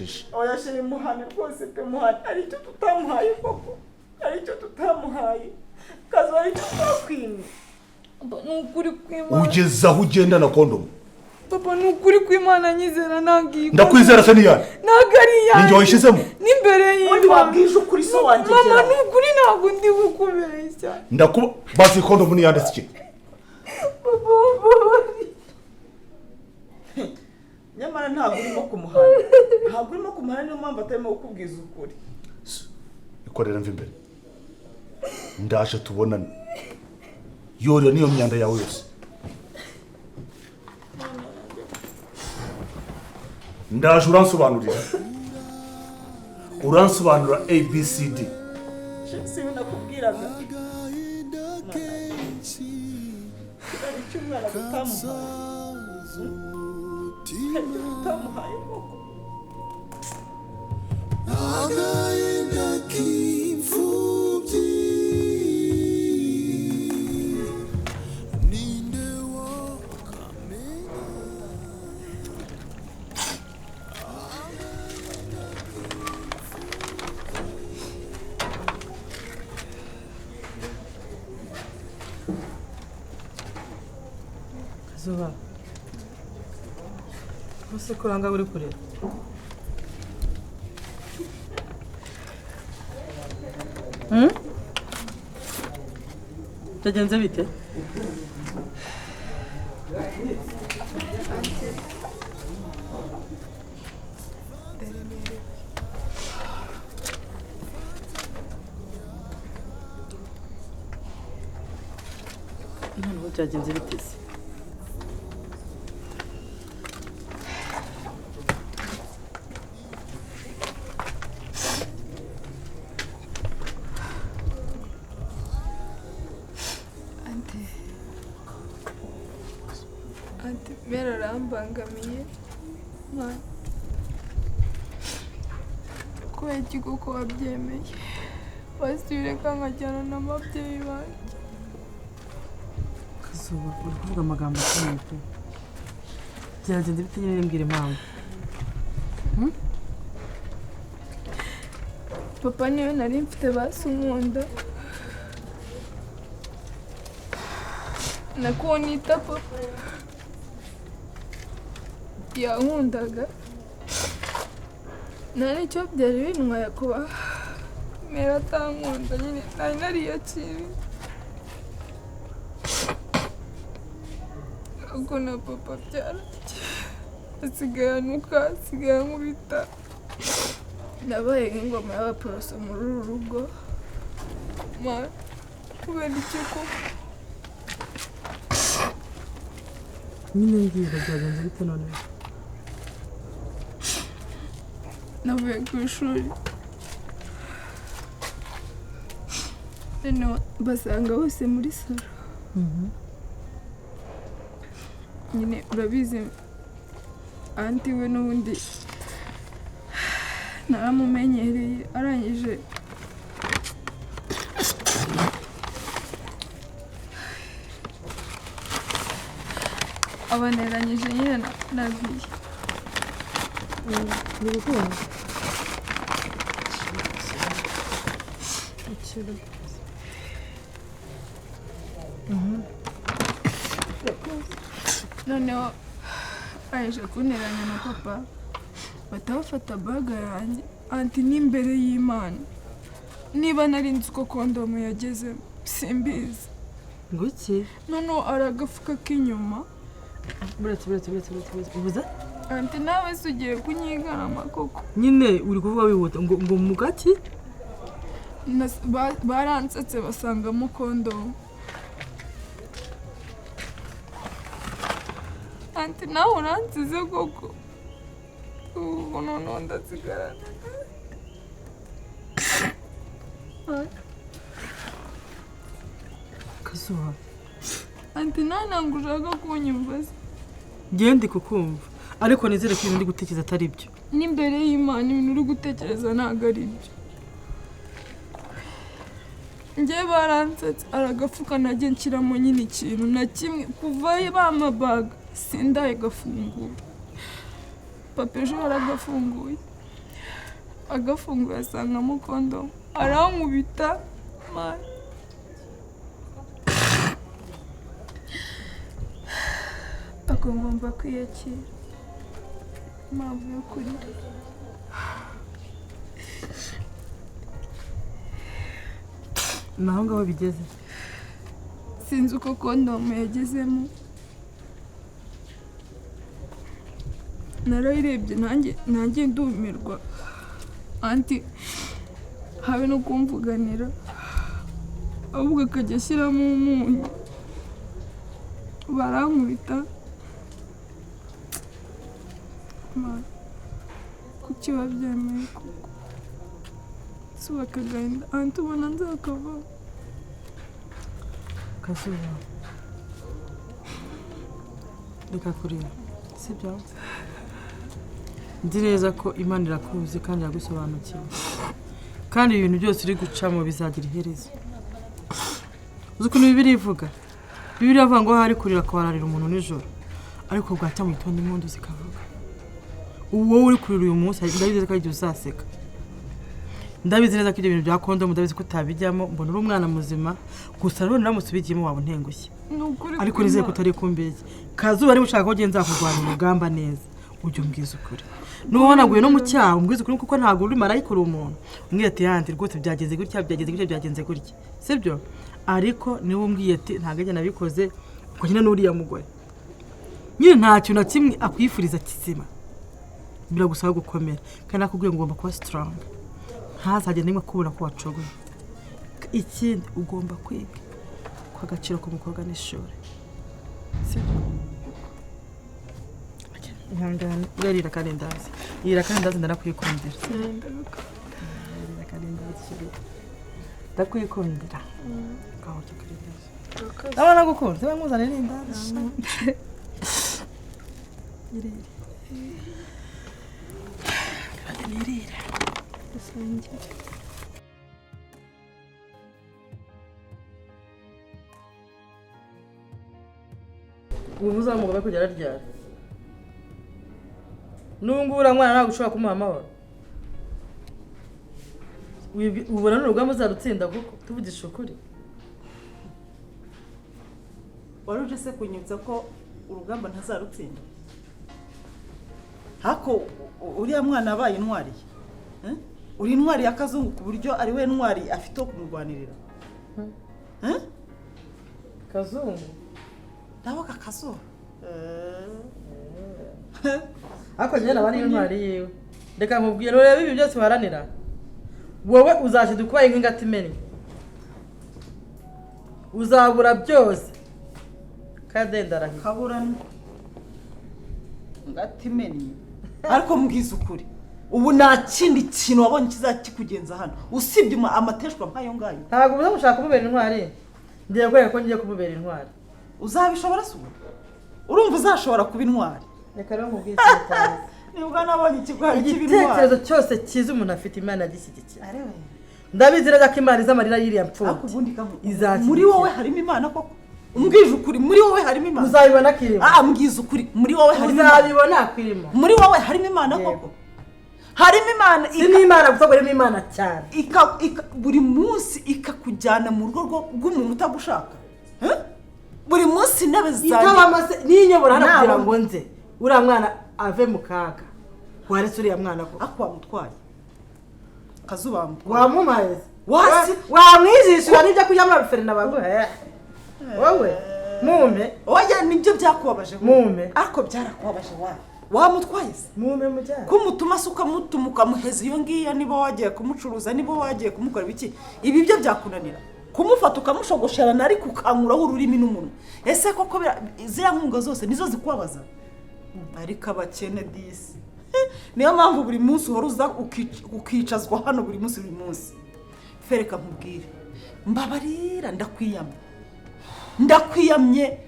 Ndagucecekesheje. Oya chéri, muhane rwose pe, muhane. Hari icyo tutamuhaye koko? Hari icyo tutamuhaye kazo? Hari icyo twakwimye? Papa, ni ukuri kw'Imana. Ugeze aho ugenda na kondomu? Papa, ni ukuri kw'Imana, nyizera, ntabwo iyi Ndakwizera se niyani? Ntabwo ari iyanjye. Ninjye wayishyizemo? N'imbere Ubundi y'Imana. wabwije ukuri so wanjye? Mama, ni ukuri, ntabwo ndi kukubeshya. Ndakuba basi, kondomu niyanditse iki? Papa, mbabarira. Nyamara ntabwo urimo kumuhana, ntabwo urimo kumuhana, niyo mpamvu atarimo kukubwiza ukuri. Ikorera mva imbere, ndaje tubonane. Yorera n'iyo myanda yawe yose. Ndaje uransobanurira, uransobanurira ABCD. Si ibi nakubwiraga? Hari icyo umwana tutamuhaye? Hari icyo tutamuhaye koko? Agahinda k'imfubyi, ninde wakamenya? Kazuba, ese ko uranga uri kureba? Byagenze bite? Ndaremerewe. Noneho byagenze bite se? Aunty, aunty, mera arambangamiye. Mana, kubera iki koko wabyemeye? Basi ureka nkajyana n'ababyeyi banjye. Kazuba, uri kuvuga amagambo akomeye pe. Byagenze bite nyine? Mbwira impamvu. Papa niwe nari mfite, basi unkunda, nakuwo nita papa, yankundaga. Nta n'icyo byari bintwaye kuba mera atankunda nyine, nari nariyakiriye. Ariko na papa byaragiye, asigaye anuka, asigaye ankubita. Nabaye nk'ingoma y'abaporoso muri uru rugo. Ma, kubera iki koko? Nyine mbwira, byagenze bite noneho? Navuye ku ishuri, noneho basanga bose muri salo nyine. Urabizi, aunty we n'ubundi naramumenyereye. Arangije abaneranyije nyine na viye. Ni gukunda. Noneho arangije kunteranya na papa, bahita bafata bag yanjye. Aunty, n'imbere y'Imana, niba nari nzi uko kondomu yagezemo simbizi. Ngo iki? Noneho ari agafuka k'inyuma. Buretse, buretse, buretse, buretse, buretse, ubuze. Aunty, nawe se ugiye kunyigarama koko? Nyine uri kuvuga wihuta, ngo mu gaki? Baransetse basangamo kondomu. Aunty, nawe uransize koko. Ubu noneho ndasigarana. Kazuba. Aunty, nawe ntabwo ushaka kunyumva se? Ngewe ndi kukumva, ariko nizere ko ibintu ndi gutekereza atari byo. N'imbere y'Imana, ibintu uri gutekereza ntabwo ari byo. Njye baransetse, aragafuka najye nshyiramo nyine ikintu na kimwe. Kuva bampa bag sindaye gafungura. Papa ejo yaragafunguye. Agafunguye asangamo kondomu, arankubita. Mana, ako ngomba kwiyakira, impamvu yo kurira. Ni aho ngaho bigeze. Sinzi uko kondomu yagezemo, narayirebye nanjye ndumirwa. Anti habe no kumvuganira, ahubwo akajya ashyiramo umunyu, barankubita. Mana, kuki wabyemeye koko? Subaka agahinda anti, ubona nzakavaho. Kazuba, reka kurira, sibyo? Nzi neza ko Imana irakuzi kandi iragusobanukiwe, kandi ibintu byose uri gucamo bizagira iherezo. Uzi ukuntu Bibiliya ivuga? Bibiliya ivuga ngo hari kurira kwararira umuntu nijoro, ariko bwacya mu gitondo impundu zikavuga. Ubu wowe uri kurira uyu munsi, ndabizi ko ari igihe uzaseka. Ndabizi neza ko ibyo bintu bya kondomu ndabizi ko utabijyamo, mbona uri umwana muzima, gusa rero uramutse ubigiyemo waba untengushye. Ni ukuri Ariko nizeye ko utari kumbeshya. Kazuba, niba ushaka ko ugenda nzakurwanya urugamba neza, ujye umbwiza ukuri. Nuba wanaguye no mu cyaha, umbwize ukuri, kuko ntabwo uri marayika, uri umuntu. Umbwire ati yandi rwose byagenze gutya, byagenze gutya, byagenze gutya, sibyo? Ariko niba umbwiye ati ntabwo njye nabikoze, ubwo nyine n'uriya mugore nyine nta kintu na kimwe akwifuriza kizima, biragusaba gukomera. Kandi nakubwiye ngo ugomba kuba strong, ntazagende rimwe kubura ko wacogoye. Ikindi ugomba kwiga ko agaciro k'umukobwa n'ishuri, sibyo? Ihangane, urarira karindazi, irira karindazi, ndanakwikundira. Irira karindazi chérie, ndakwikundira. Ngaho urya karindazi, ndabona nagukunze, niba nkuzanira irindazi sha. Irire kandi nirire. Dusangire. Ubu uzamugomba kugera ryari? N'ubu ngubu uriya mwana ntabwo ushobora kumuha amahoro. Ubona n'urugamba uzarutsinda kuko tuvugisha ukuri. Wari uje se kunyibutsa ko urugamba ntazarutsinda? Hako uriya mwana abaye intwari ye. Eh? Uri intwari ya Kazungu ku buryo ari we ntwari afite wo kumurwanirira. Eh? Kazungu? Ndavuga Kazuba. Ariko njyewe naba ariyo ntwari yiwe. Reka nkubwire, urebe ibi byose uharanira, wowe uzashyira ukubaye nk'ingata imennye, uzabura byose kandi ndarahiye. Kabura ngati imennye. Ariko mbwiza ukuri, ubu nta kindi kintu wabonye kizakikugenza hano usibye amateshwa nk'ayo ngayo. Ntabwo ubuze gushaka kumubera intwari, ngiye kwereka ko ngiye kumubera intwari. Uzabishobora se ubu? Urumva uzashobora kuba intwari? Reka rero nkubwire ikintu utazi. Nibwo nabonye ikigwari kiba intwari. Igitekerezo cyose cyiza umuntu afite, Imana agishyigikira. Ndabizi neza ko Imana izi amarira y'iriya Ariko mfubyi. ubundi Izashyigikira. Muri wowe harimo Imana koko? Umbwije ukuri, muri wowe harimo Imana? Uzabibona ko irimo. Ah, mbwiza ukuri, muri wowe harimo Imana. Uzabibona ko irimo. Muri wowe harimo Imana koko? Harimo Imana. Si n'Imana gusa, ngo harimo Imana cyane. Buri munsi ikakujyana mu rugo rw'umuntu utagushaka. Eh? Buri munsi intebe zanjye Itabamase n'inyobora hano Naba- kugira ngo nze uriya mwana ave mu kaga. Waretse uriya mwana ko Ako wamutwaye Kazuba, wamutwaye. Wamumaye se? Wasi- Wamwijishura n'ibyo kurya muri abaferina baguha wowe, mume. Oya, nibyo byakubabaje. Mume. Ariko byarakubabaje wa wamutwaye se? Mume mujyane. Kumutuma se ukamutuma ukamuheza iyo ngiyo, niba wagiye kumucuruza, niba wagiye kumukora ibiki, ibi byo byakunanira kumufata ukamushogosherana ariko ukankuraho ururimi n'umunwa? Ese koko ziriya nkunga zose nizo zikubabaza? Ariko abakene disi, niyo mpamvu buri munsi uhora uza ukicazwa hano buri munsi buri munsi. Fereka nkubwire, mbabarira, ndakwiyamye, ndakwiyamye.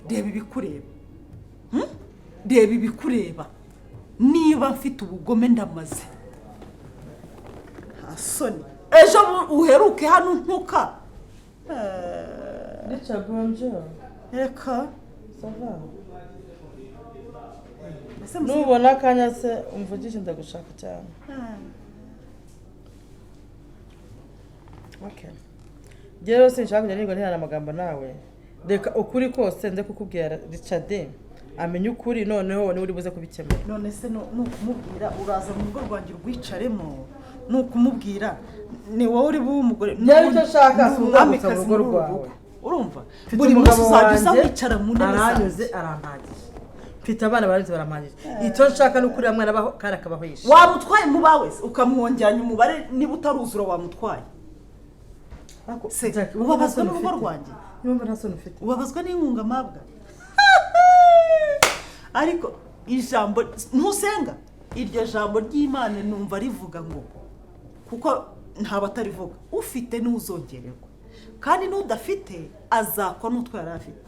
Reba ibikureba. Reba ibikureba. Niba mfite ubugome ndamaze, nta soni. Ejo uheruke hano ntuka. Richard, bonjour. Reka. Ça va? Ese muzehe- Nubona akanya se umvugishe, ndagushaka cyane. Okay, njye rero sinshaka kujya nirirwa nterana amagambo nawe. Reka ukuri kose nze kukubwira, Richard amenye ukuri, noneho niwe uri buze kubikemura. None se nukumubwira uraza mu rugo rwanjye urwicaremo? Nukumubwira ni wowe uri bube umugore. Njyewe icyo nshaka si Ndi ukwagutsa umwamikazi urugo muri uru rwawe. rugo. Urumva, Mfite buri munsi umugabo uzajya uza wanjye, wicara mu ntebe aranyuze, zanjye. Arampagije. Mfite abana baranyuze, barampagije. Icyo nshaka ni ukuri mwana abaho kandi akabaho yishimye. Wamutwaye mu bawe se, ukamwongeranya umubare niba utaruzura wamutwaye. Ariko, Se, Jack, wumva ubabazwa nta soni n'urugo ufite? rwanjye? Niba nta soni ufite. Ubabazwa n'inkunga mpabwa? Ariko ijambo ntusenga, iryo jambo ry'Imana numva rivuga ngo, kuko nta batarivuga, ufite n'uzongererwa, kandi n'udafite azakwa n'utwo yari afite.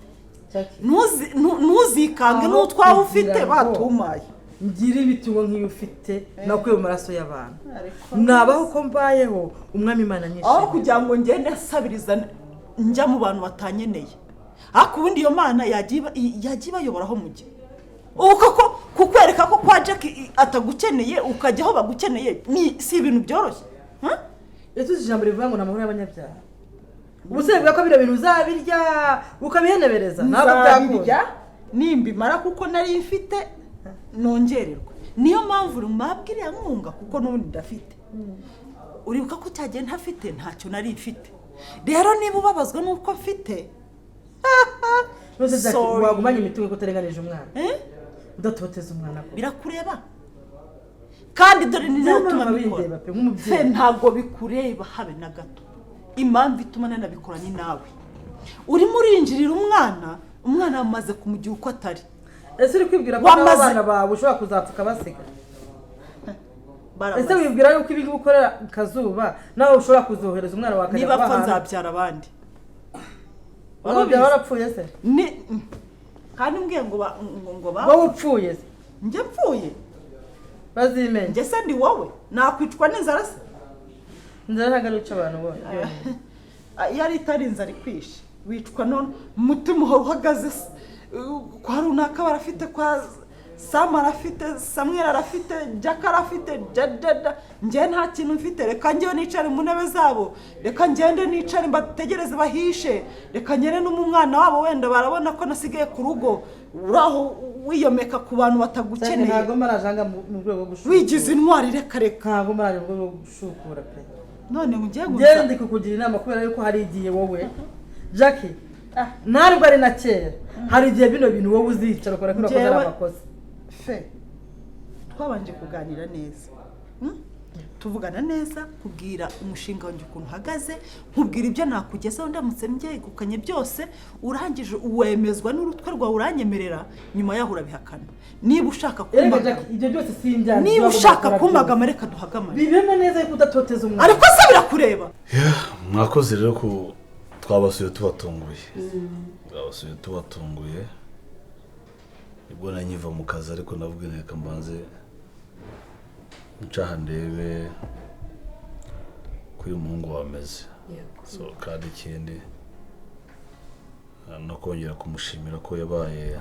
Jackie, Ntuzikange Aho n'utwawe ufite kugira ngo batumaye. ngire imitungo nk'iyo ufite nakuye mu maraso y'abantu, nabaho uko mbayeho, Umwami Imana Aho nyishimiye. kugira ngo ngende nsabiriza njya mu bantu batanyeneye. Ariko ubundi iyo Mana yajya ibayoboraho mujya ubu koko kukwereka ko kwa Jack atagukeneye, ukajya aho bagukeneye, ni si ibintu byoroshye? Huh? Ese uzi ijambo rivuga ngo ni amahoro y'abanyabyaha? Ubu se bivuga ko bino bintu uzabirya ukabihenebereza? Ntabwo byakunda. Nzabirya nimbimara, kuko nari mfite nongererwa. Niyo mpamvu mpabwa iriya nkunga, kuko n'ubundi ndafite. Uribuka ko cyagiye ntafite, ntacyo nari mfite. Rero niba ubabazwa n'uko mfite, None se Jackie, sorry. wagumanye imitungo ko utarenganije umwana, Eh? udatoteza umwana ko? Birakureba, kandi dore ni nawe Niyo utuma mpamvu mbikora. bindeba pe, nk'umubyeyi. Fe, ntabwo bikureba habe na gato. Impamvu ituma nanabikora ni nawe urimo urinjirira umwana. Umwana wamaze kumugira uko atari. Ese uri kwibwira ko n'abana bawe ushobora kuzapfuka basiga? Ese Baramaze. wibwira yuko ibi ngibi ukorera Kazuba nawe ushobora kuzohereza umwana wawe akajya Niba kuba apfa, hanze? nzabyara abandi. Wabyara warapfuye se? Ni kandi mbwiye ngo ngo ba Wowe upfuye se? Njye mpfuye? Bazimenya. Njye se ndi wowe? Nakwicwa n'inzara se? Inzara ntabwo ari ica abantu bonyine. Iyo ari itari inzara ikwishe, wicwa none umutima uhora uhagaze se. Kwa runaka barafite, kwa Samu arafite, Samweri arafite, Jaka arafite, jadada, njye nta kintu mfite. Reka njyewe nicare mu ntebe zabo, reka ngende nicare mbategereze bahishe, reka ngende n'umwana wabo, wenda barabona ko nasigaye ku rugo. Uraho wiyomeka ku bantu batagukeneye. Ntabwo marajanga mu rwego rwo gushukura. Wigize intwari, reka reka. Ntabwo maraje mu rwego rwo gushukura pe. None ugiye Njyewe gusa ndi kukugira inama kubera yuko hari igihe wowe Jackie, ntabwo ari na kera, hari igihe bino bintu wowe uzicara ukora ko urakoze ari amakosa. Fe, twabanje kuganira neza. Tuvugana neza, kubwira umushinga wanjye ukuntu uhagaze, nkubwira ibyo nakugezaho ndamutse mbyegukanye byose. Urangije wemezwa n'urutwe rwawe, uranyemerera. Nyuma yaho urabihakana. Niba ushaka Erega kumpagama, Jackie, ibyo byose si injyana. niba ushaka kumpagama, reka duhagamane. Bibemo neza yuko udatoteza umwana. Ariko se birakureba? Mwakoze rero ku twabasuye tubatunguye, twabasuye tubatunguye. Nibwo nari nkiva mu kazi, ariko navuga nti reka mbanze ncaha ndebe ko uyu muhungu wawe ameze. So kandi ikindi no kongera kumushimira ko yabaye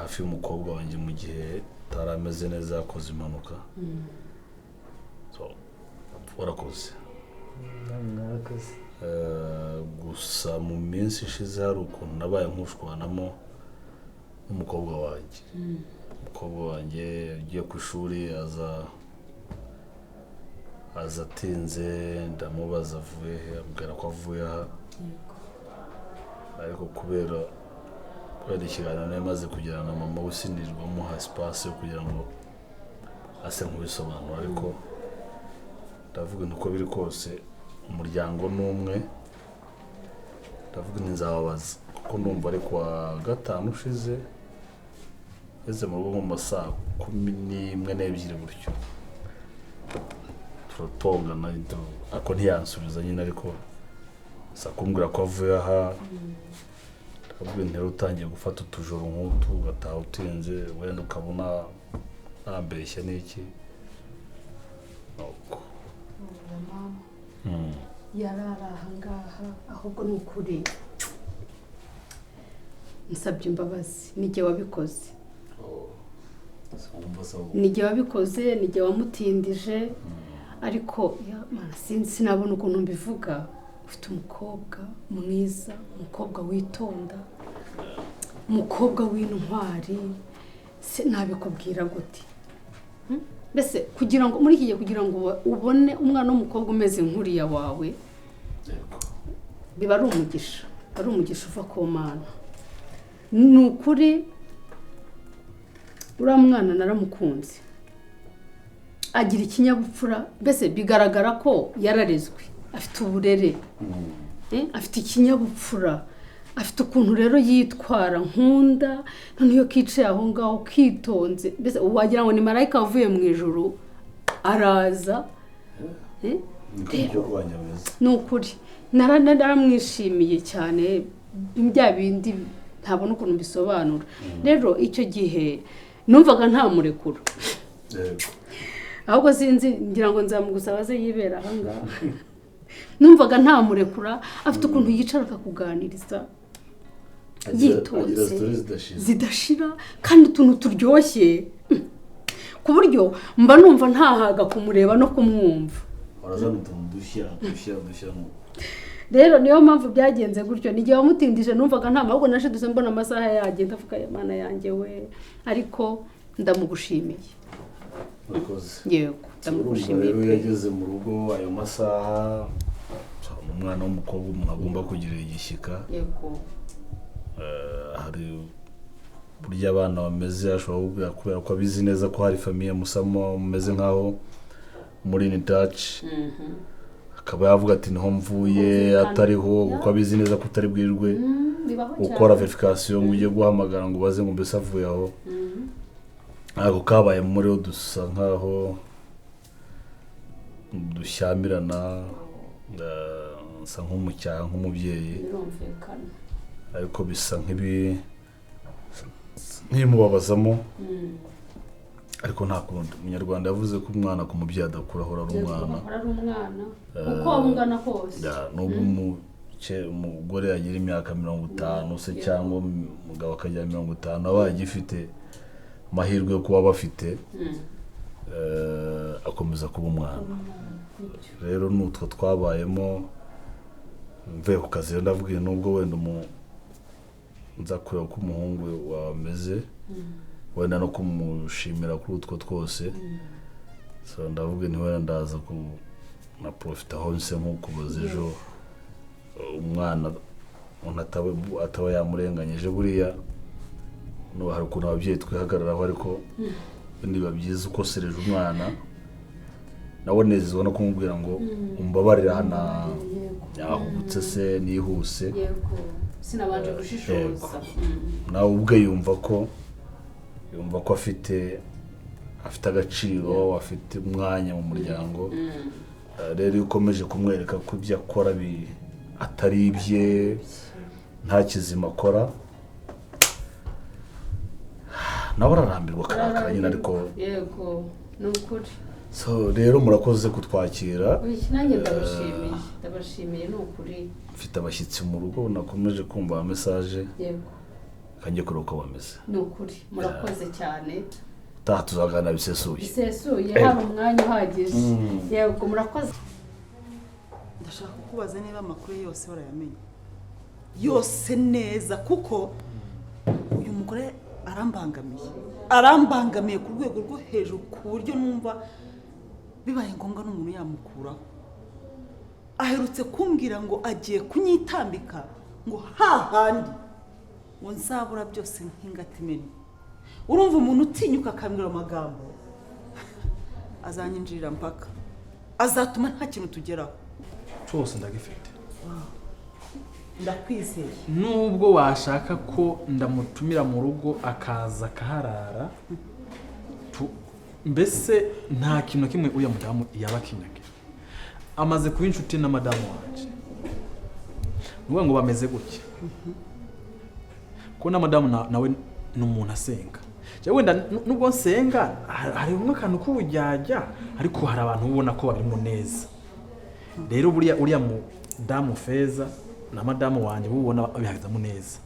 hafi y'umukobwa wanjye mu gihe atari ameze neza, yakoze impanuka. So warakoze. Mwarakoze. Gusa mu minsi ishize hari ukuntu nabaye nkushwanamo n'umukobwa wanjye. Umukobwa wanjye ugiye ku ishuri aza atinze, ndamubaza avuye he, ambwira ko avuye aha. Ariko kubera ikiganiro nari maze kugirana na mama we, sinirwa muha space yo kugira ngo ase nk'ubisobanura. Ariko ndavuga nti uko biri kose umuryango ni umwe. Ndavuga nti nzababaza, kuko ndumva ari kuwa gatanu ushize ngeze mu rugo nko mu ma saa 11 n'ebyiri gutyo, turatongana, ariko ntiyansubiza nyine, ariko gusa kumbwira ko avuye aha. Ndavuga nti rero utangiye gufata utujoro nk'utu, ugataha utinze, wenda ukabona nambeshya n'iki, nuko. Mama yari ari ahangaha, ahubwo ni ukuri nsabye imbabazi n'igihe wabikoze. Wumva se ahubwo. Ni jye wabikoze, ni jye wamutindije, ariko ya, Mana, sinabona ukuntu mbivuga. Ufite umukobwa mwiza, umukobwa witonda, umukobwa w'intwari. Nabikubwira gute? Mbese kugira ngo muri iki gihe, kugira ngo ubone umwana w'umukobwa umeze nk'uriya wawe, biba ari umugisha, ari umugisha uva ku Mana. Ni ukuri, uriya mwana naramukunze, agira ikinyabupfura. Mbese bigaragara ko yararezwe, afite uburere, afite ikinyabupfura, afite ukuntu rero yitwara nkunda. Noneho iyo kicaye aho ngaho kitonze, mbese wagira ngo ni marayika wavuye mu ijuru araza. Niko umukobwa wanjye ameze. Ni ukuri naramwishimiye cyane, bya bindi ntabona ukuntu mbisobanura. Rero icyo gihe numvaga ntamurekura. Ahubwo sinzi, ngira ngo nzamugusaba aze yibera aha ngaha. Numvaga ntamurekura. Afite ukuntu yicara akakuganiriza Agira yitonze. story zidashira. Zidashira, kandi utuntu turyoshye, ku buryo mba numva ntahaga kumureba no kumwumva. Barazana utuntu dushya dushya dushya nuko. Rero niyo mpamvu byagenze gutyo. Ni igihe wamutindije, numvaga nta, ahubwo nashidutse mbona amasaha yagenda, avuga "Mana yanjye we!" Ariko ndamugushimiye. Murakoze. Yego. Urumva Ndamugushimiye rero pe. yageze mu rugo ayo masaha, umwana w'umukobwa umuntu agomba kugirira igishyika. Hari buryo abana bameze, ashobora kukubwira kubera ko abizi neza ko hari famille musamo mumeze nkaho muri in touch, akaba yavuga ati niho mvuye, atariho, kuko abizi neza ko utari bwirwe Bibaho ukora cyane. verification ngo ujye guhamagara ngo ubaze ngo mbese avuye aho. Ntabwo kabaye muri yo, dusa nkaho dushyamirana, nsa nk'umucyaha nk'umubyeyi. Birumvikana. Ariko bisa nk'ibimubabazamo, ariko nta kundi. Umunyarwanda yavuze ko umwana ku mubyeyi adakura, ahora ari umwana. Ahora ari umwana uko waba ungana kose. Ya, nubwo umugore yagira imyaka 50 se cyangwa umugabo akagira 50, aba agifite amahirwe yo kuba bafite, akomeza kuba umwana. Rero n'utwo twabayemo. Mvuye ku kazi rero, ndavuga nubwo wenda nza kureba uko umuhungu wawe ameze, wenda no kumushimira kuri utwo twose. So ndavuga nti wenda ndaza ku na profita aho nse nk'ukuboza ejo umwana umuntu ataba yamurenganyije. Buriya no hari ukuntu ababyeyi twihagararaho, ariko biba byiza ukosereje umwana, nawe nezezwa no kumubwira ngo umbabarire hano yahubutse se nihuse. Yego, sinabanje gushishoza. Nawe ubwe yumva ko afite agaciro, afite umwanya mu muryango. Rero iyo ukomeje kumwereka ko ibyo akora atari ibye, nta kizima akora, nawe ararambirwa akarakara nyine, ariko Yego, ni ukuri. So rero murakoze kutwakira. Oya, nanjye ndabashimiye, ndabashimiye, ni ukuri. Mfite abashyitsi mu rugo, nakomeje kumva message. Kanjye kureba uko bameze. Ni ukuri, murakoze cyane. Utaha tuzaganira bisesuye. Bisesuye, hari umwanya uhagije. Yego, murakoze. Ndashaka kukubaza niba amakuru ye yose warayamenye yose neza, kuko uyu mugore arambangamiye, arambangamiye ku rwego rwo hejuru, ku buryo numva bibaye ngombwa n'umuntu yamukuraho. Aherutse kumbwira ngo agiye kunyitambika, ngo hahandi ngo nzabura byose nk'ingata imena. Urumva umuntu utinyuka akambwira amagambo, azanyinjirira mpaka azatuma nta kintu tugeraho. Cyose ndagifite. Ndakwizeye. Nubwo washaka ko ndamutumira mu rugo akaza akaharara, mbese nta kintu na kimwe uriya mudamu yaba akinyagira. Amaze kuba inshuti na madamu wanje, ni ukuvuga ngo bameze gutya, ko na madamu nawe ni umuntu asenga. Jewe wenda nubwo nsenga, hari akantu k'ubujyajya, ariko hari abantu ubona ko babirimo neza. Rero buriya uriya mudamu Feza na madamu wanjye bubona babihagazemo neza,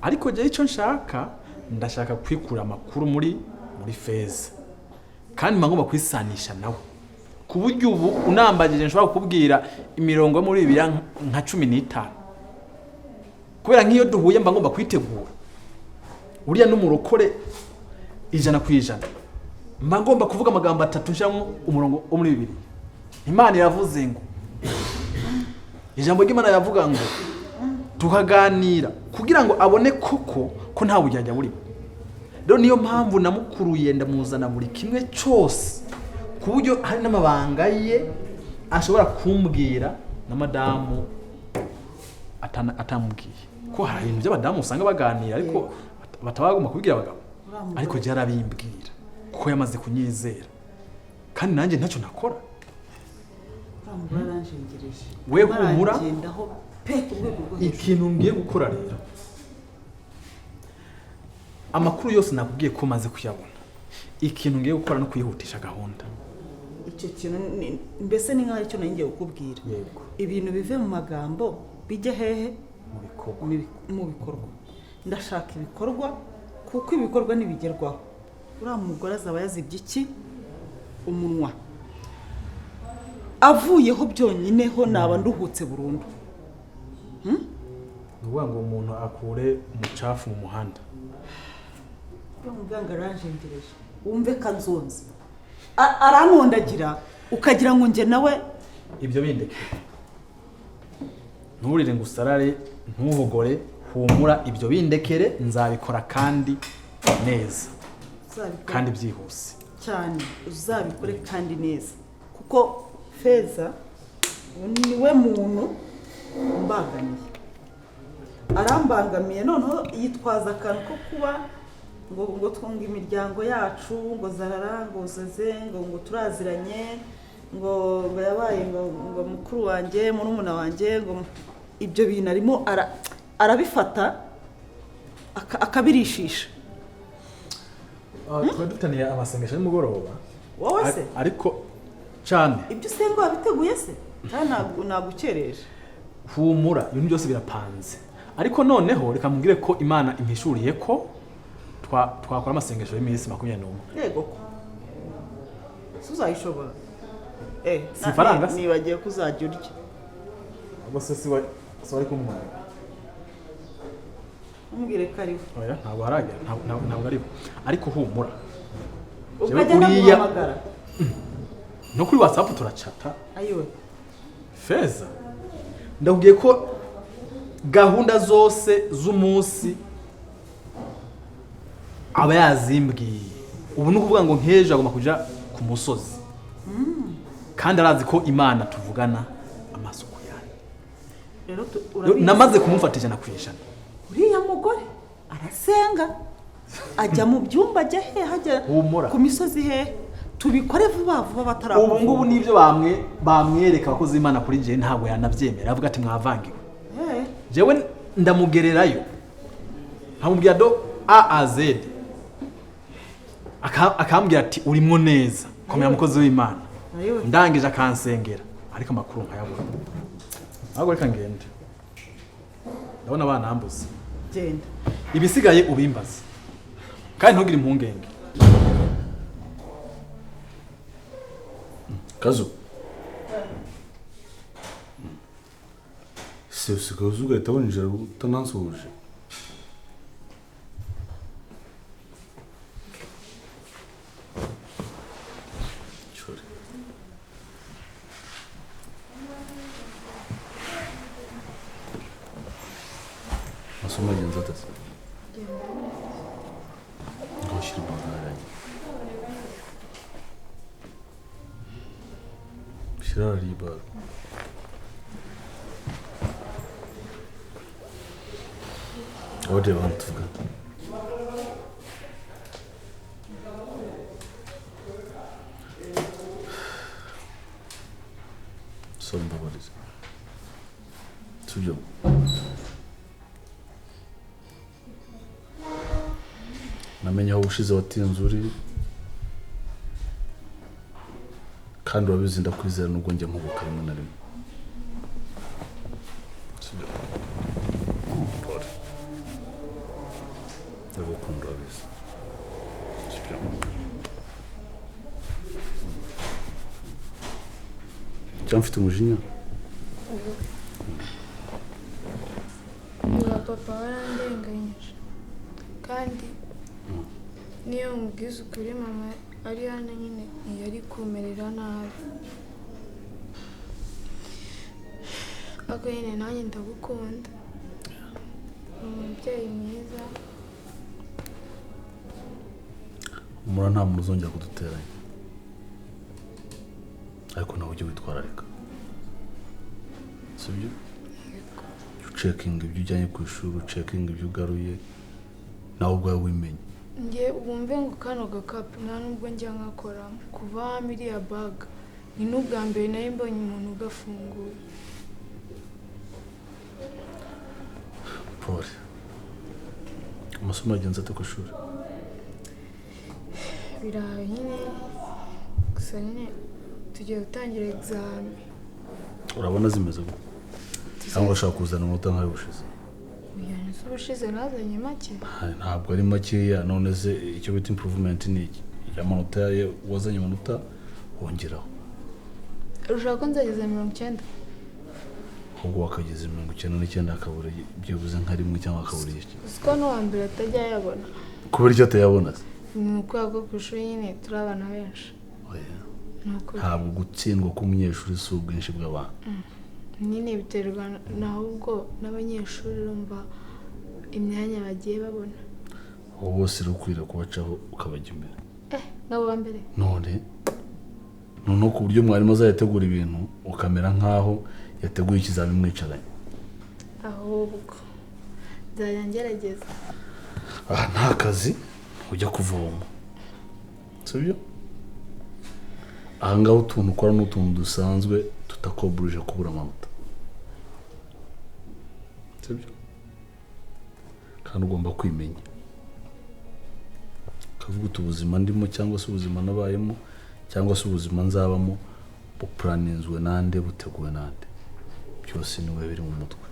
ariko jyewe icyo nshaka Ndashaka kwikura amakuru muri Feza, kandi mba ngomba kwisanisha nawe, ku buryo ubu unambagije nshobora kukubwira imirongo yo muri Bibiliya nka 15, kubera nk'iyo duhuye mba ngomba kwitegura. Uriya n'umurokore 100%, mba ngomba kuvuga amagambo atatu nshyiramo umurongo wo muri Bibiliya. Imana iravuze ngo, ijambo ry'Imana riravuga ngo, tukaganira kugira ngo abone koko ko nta bujyajya burimo. Rero niyo mpamvu namukuruye, ndamuzana buri kimwe cyose, ku buryo hari n'amabanga ye ashobora kumbwira na madamu atamubwiye, ko hari ibintu by'abadamu usanga baganira ariko bataba bagomba kubibwira abagabo, ariko jya arabimbwira kuko yamaze kunyizera, kandi nanjye ntacyo nakora. Uriya mugore aranjengereje. We humura. Arangendaho pe, ku rwego rwo hejuru. Ikintu ngiye gukora rero, amakuru yose nakubwiye ko maze kuyabona, ikintu ngiye gukora no kwihutisha gahunda. Icyo kintu mbese ni nk'aho aricyo nari ngiye kukubwira. Yego. Ibintu bive mu magambo bijye hehe? Mu bikorwa. Mu bikorwa. Ndashaka ibikorwa, kuko ibikorwa ntibigerwaho, uriya mugore azaba yazibye iki umunwa. Avuyeho byonyine ho naba nduhutse burundu. Ni ukuvuga ngo umuntu akure umucafu mu muhanda. Uriya muganga aranjengereje, wumve kanzonze, arankondagira ukagira ngo njye nawe. Ibyo bindeke, nturire ngo usarare, ntuhogore, humura, ibyo bindekere, nzabikora kandi neza. Uzabikore. Kandi byihuse. Cyane, uzabikore kandi neza, kuko Feza niwe muntu umbangamiye, arambangamiye. Noneho yitwaza akantu ko kuba ngo twunga imiryango yacu, ngo zarara, ngo zeze, ngo turaziranye, ngo yabaye ngo mukuru wanjye, murumuna wanjye, ngo ibyo bintu arimo arabifata akabirishisha. Tuba dufitaniye amasengesho y'umugoroba. Wowe se? Ariko cyane. Ibyo usenga wabiteguye se? Kandi nagukereje. Humura, ibintu byose birapanze. Ariko noneho reka mubwire ko Imana impishuriye ko twakora amasengesho y'iminsi 21. Yego ko uzayishobora. Si ifaranga se? Nibagiye ko uzajya urya. Ubwo se si wari kumwara? Umbwire ko ariwe. Oya, ntabwo haragera, ntabwo ariwe. Ariko humura. Ukajya namuhamagara. No kuri WhatsApp turacata. Ayiwe. Feza, ndakubwiye ko gahunda zose z'umunsi aba yazimbwiye. Ubu ni ukuvuga ngo nk'ejo agomba kuja ku musozi, kandi arazi ko Imana tuvugana amaso ku yandi. Rero urabizi. Namaze kumufata 100%. Uriya mugore arasenga, ajya mu byumba, ajya hehe, ajya Humura. ku misozi hehe. Tubikore vuba vuba batarakuvuga. Ubu ngubu nibyo bamwereka abakozi b'Imana kuri njye, ntabwo yanabyemera, avuga ati mwavangiwe. Jewe ndamugererayo nkamubwira do A a Z, akambwira ati urimwo neza, komera mukozi w'Imana. Ndangije akansengera, ariko amakuru nkayabura. Ahubwo reka ngende, ndabona banambuze. Genda. Ibisigaye ubimbaze, kandi ntugire impungenge. Kazu, se usigaye uza ugahita winjira utanansuhuje? Cyore. Masomo yagenze ate se? Ngaho shyira imbaga yanjye. Shyira hariya ibara. What do you want to get? So mbabarira. Sibyo? Namenye aho ubushize watinze uri, kandi urabizi ndakwizera nubwo njya nkubuka rimwe na rimwe. Sibyo? Pole. Ndagukunda urabizi. Cyangwa mfite umujinya? Niba papa warandenganyije kandi niyo mubwiza ukuri mama ari hano nyine ntiyari kumerera nabi. Ariko nyine nanjye ndagukunda, uri umubyeyi mwiza. Humura nta muntu uzongera kuduteranya, ariko nawe ujye witwararika, sibyo? Ucekinga ibyo ujyanye ku ishuri, ucekinga ibyo ugaruye, nawe ubwawe wimenye. Njye wumve ngo kano gakapu nta nubwo njya nkakoramo kuva iriya baga ni n'ubwa mbere nari mbonye umuntu ugafunguye. Paul, amasomo yagenze ate ku ishuri? Birahaye nyine, gusa nyine tugiye gutangira examen. Urabona zimeze gute? Cyangwa urashaka kuzana amanota nk'ayo ubushize? Ubushize nazanye make. Ntabwo ari makeya. None se icyo bita improvement ni iki? Amanota wazanye amanota wongeraho. Ushaka ko nzageza 90? Ahubwo wakageza 99 akabura byibuze nka rimwe cyangwa akabura igice. Uziko n'uwa mbere atajya ayabona. Kubera icyo atayabona se? Ni ukubera ko ku ishuri nyine turi abana benshi. Ntabwo gutsindwa k'umunyeshuri si ubwinshi bw'abantu. Nyine biterwa n'ahubwo n'abanyeshuri urumva imyanya bagiye babona. Abo bose rero ukwiriye kubacaho ukabajya imbere. Nabo ba mbere? None noneho ku buryo mwarimu azayategura ibintu ukamera nk'aho yateguye ikizamini mwicaranye. Ahubwo nzajya ngerageza. Aha nta kazi ujya kuvoma, sibyo? Aha ngaha utuntu ukora n'utuntu dusanzwe tutakoburije kubura amanota, sibyo? Kandi ugomba kwimenya, ukavuga uti ubuzima ndimo cyangwa se ubuzima nabayemo cyangwa se ubuzima nzabamo bupuraninzwe nande, buteguwe nande, byose niwe biri mu mutwe,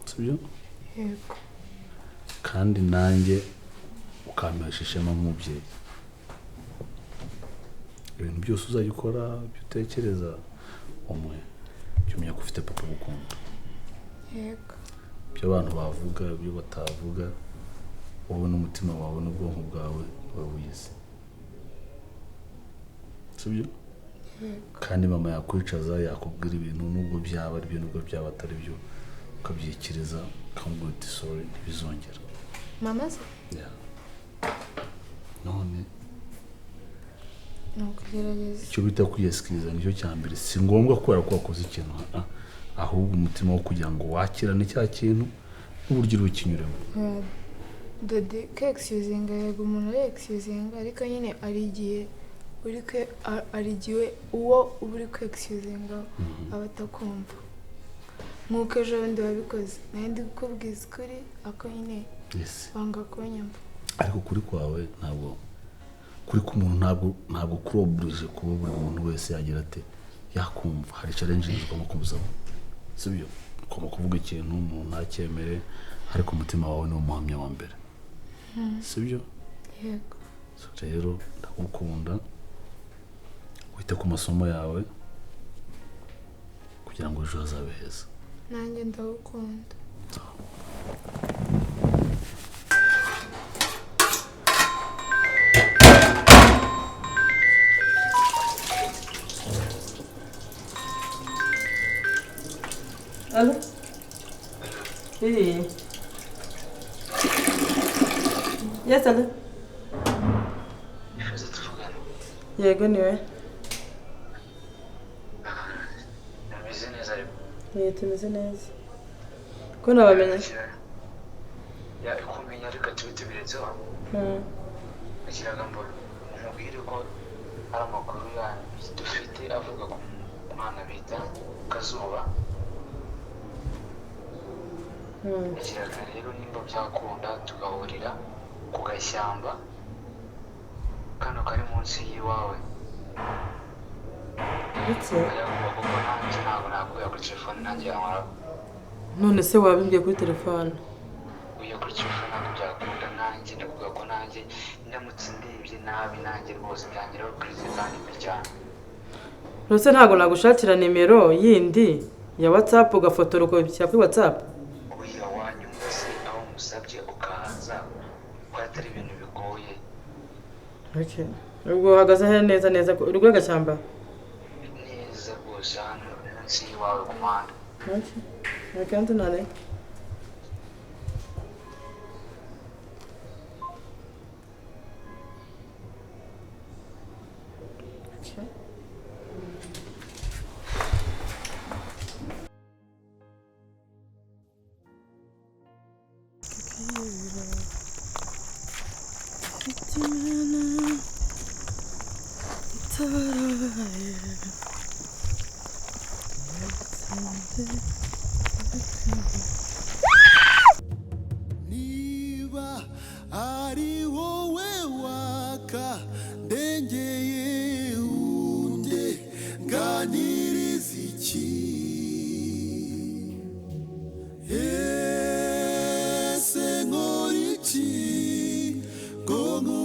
sibyo? Yego. Kandi nanjye ukampesha ishema nk'umubyeyi. Ibintu byose uzajya ukora, ibyo utekereza, umwe jya umenya ko ufite papa ugukunda. Yego. Ibyo abantu bavuga, ibyo batavuga, wowe n'umutima wawe n'ubwonko bwawe wowe wize, sibyo? Yego. Kandi mama yakwicaza yakubwira ibintu nubwo byaba ari byo nubwo byaba atari byo, ukabyikiriza ukamubwira uti sorry ntibizongera. Mama se? Yeah. None Nukugerageza. Icyo bita kwiyesikiriza nicyo cya mbere. Si ngombwa kubera ko wakoze ikintu, ahubwo umutima wo kugira ngo wakirane cya kintu n'uburyo uri bukinyuremo. Dodi ke excusinga, yego umuntu ari excusinga, ariko nyine ari igihe uri kwe ari igihe uwo uba uri kwe excusinga aba atakumva. Nk'uko ejo bundi wabikoze nari ndi kukubwiza ukuri ako nyine wanga kunyumva. Ariko kuri kwawe ntabwo kuri k'umuntu ntabwo kuroburije kuba buri muntu wese yagira ate yakumva. Hari challenge ugomba kubuzamo, sibyo? Ugomba kuvuga ikintu umuntu ntacyemere, ariko umutima wawe ni umuhamya wa mbere, sibyo? Yego. Rero ndagukunda, wite ku masomo yawe kugira ngo ejo hazabe heza. Nanjye ndagukunda. Allô? Oui. Yes, allô? Yego niwe. Nameze neza ariko. Yego tumeze neza. Ko nabamenye? Ya ikumenya ariko tube tubiretseho. Nagiraga ngo nkubwire ko ari amakuru dufite avuga ku mwana bita Kazuba. Nagiraga rero nimba byakunda tugahurira ku gashyamba kano kari munsi y'iwawe. Biki? Kuko nanjye ntabwo nakuye kuri telefone nanjye yankora. None se wabimbwiye kuri telefone? Uye kuri telefone ntabwo byakunda, nanjye ndavuga ko nanjye ndamutse ndebye nabi nanjye rwose byangiraho crise kandi mbi cyane. Ntuse ntabwo nagushakira nimero yindi ya WhatsApp ugafotora ukabishyira kuri WhatsApp? Oya, wanyumva se aho musabye ukahaza, ko atari ibintu bigoye. Okay. Ubwo uhagaze he neza neza? Uri kuri agashyamba? Neza rwose, hano munsi y'iwawe ku muhanda. Okay. Okay, ntunane. Okay. Niba ari wowe waka ndengeye unde ngani.